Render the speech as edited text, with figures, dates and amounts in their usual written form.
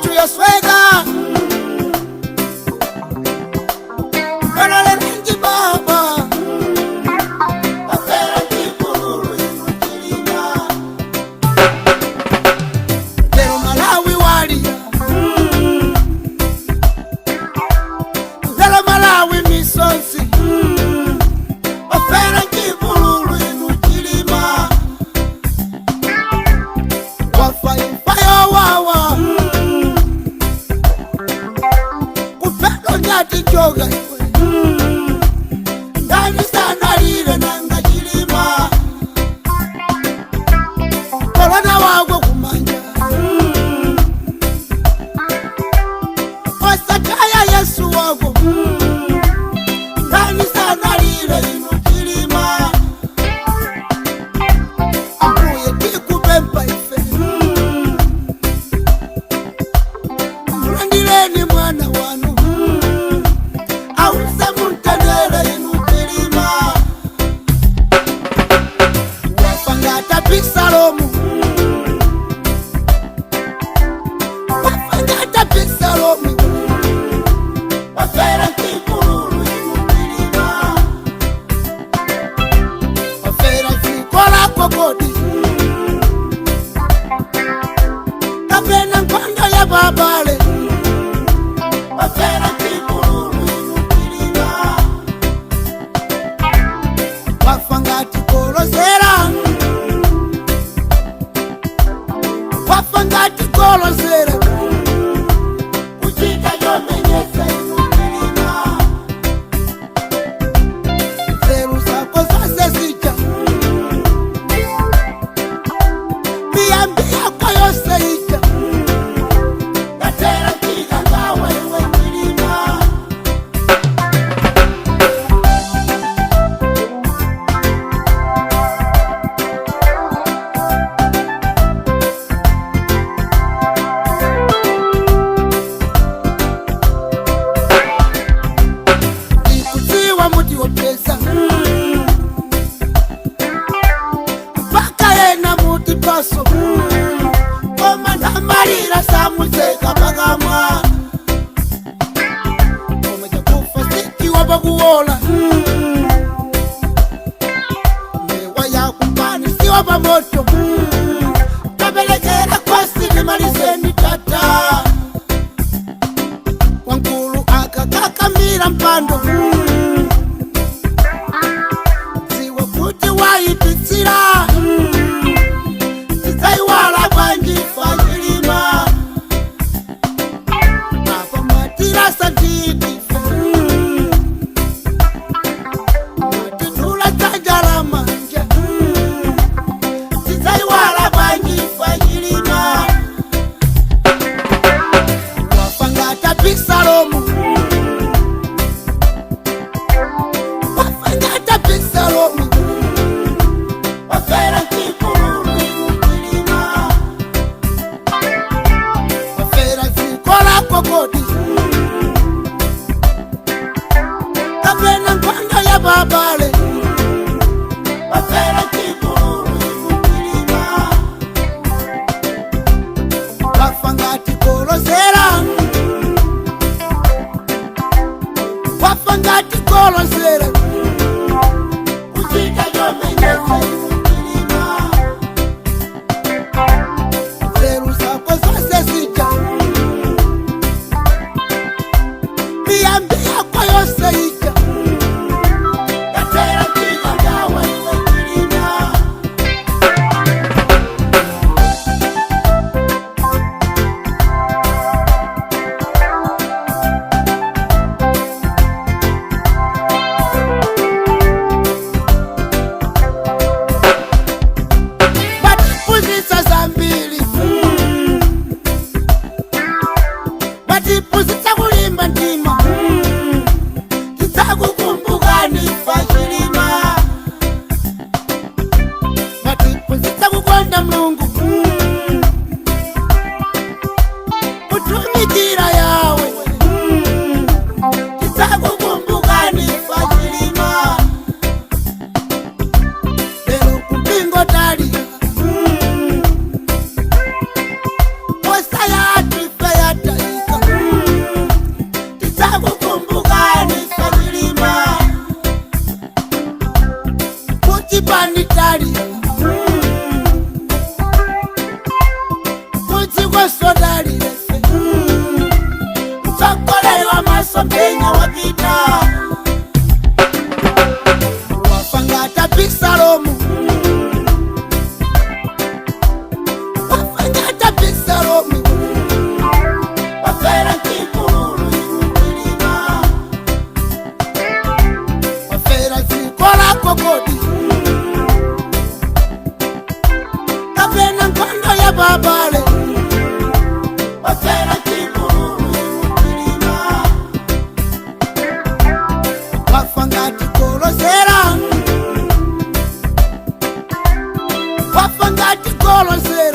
Yathu yasweka. Baloleranji baba, wafera chipululu inu Chilima. Lero Malawi walira, lero Malawi misozi. Wafera chipululu inu Chilima, wafa imfa yowawa, kuphedwa ngati njoka iwe. Ndani sanalire nanga Chilima? Korona wagwa kumanja, osataya Yesu wako. Ndani sanalire inu Chilima? Ambuye, tikupempha ife, mulandireni mwana wanu, ause mumtendere inu Chilima. Wafa ngati Abisalomu, wafa ngati Abisalomu. Wafera mchipululu inu Chilima, wafera dziko lako kodi, kapena nkhondo ya babale? Wafera mchipululu inu Chilima, wafa ngati kolozera, wafa ngati kolozera, kuchita chomenyesa inu Chilima. Nzeru zako zonse zija, miyambi yako yonse ija, yatera Chikangawa iwe Chilima. Ndikudziwa mutiopesa, mpaka yena muti paso, koma ndamalira samutseka pakamwa. Koma chakufa sichiwa pakuwola, mbewa yakupani siwa pamoto. Kapelekera kosi timalizeni tata wankulu akakakamira mpando, dziwa kuti waipitsira. Tidzaiwala bwanji fa Chilima? Apa mwatirasa nditife, mwatidula dzanja la manja. Tidzaiwala bwanji fa Chilima? Wafa ngati Abisalomu, wafa ngati Abisalomu. Wafera mchipululu inu Chilima, wafera dziko lako kodi, kapena nkhondo ya babale? Wafera mchipululu inu Chilima, wafa ngati kolozera, wafa ngati kolozera, kuchita chomenyesa inu Chilima. Nzeru zako zonse zija, miyambi yako yonse ija, yatera Chikangawa iwe Chilima. Sodalilefe mtsogoleri wa masomphenya wapita, wafa ngati Abisalomu, wafa ngati Abisalomu, wafera mchipululu inu Chilima, wafera dziko lako kodi, kapena nkhondo ya babale? Wafera mchipululu inu Chilima, wafa ngati golozera, wafa ngati golozera.